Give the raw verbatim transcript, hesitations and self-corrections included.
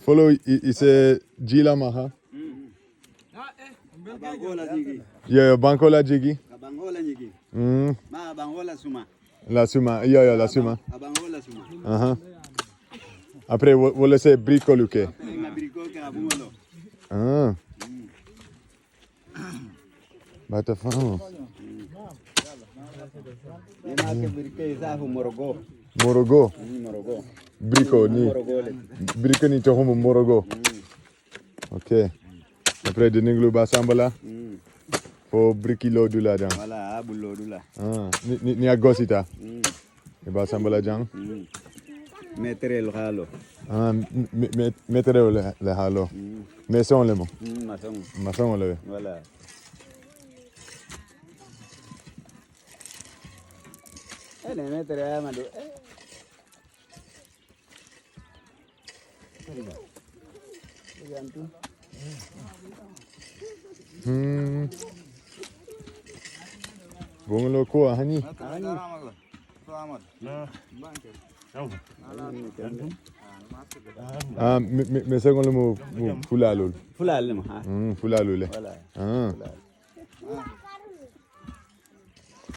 Polo i, ise jila maha. Abang hola jigi. Ya, ya, bangko la jigi. Abang hola jigi. Hmm. Ma abang hola suma. La suma, ya, ya, la suma. Abang hola suma. Aha. Apre wo-, wole se briko luke. Ina briko ke abang holo. Ah. Bata famo. Ina ke briko isa hu morogo. Morogo. Hmm, morogo. Briko ni. Morogo le. Briko ni chohum morogo. Hmm. Okay. Apre dining lu basambala. Hmm. Po briki lo dula jang. Wala abulo dula. Ah, ni, ni, ni agos ita. Hmm. Ni basambala jang. Hmm. Metere lo halo. Ah, me, me, metere le, le halo. Hmm. Mesong le mo. Hmm, masong. Masong le. Wala. Eh, ne metere madu. Eh. Hmm. Bung lo ko hani. Ah, me, me, mesong le mo, mo fula lo. Fula le mo ha. Hmm, fula lo le. Wala. Ah. Fula.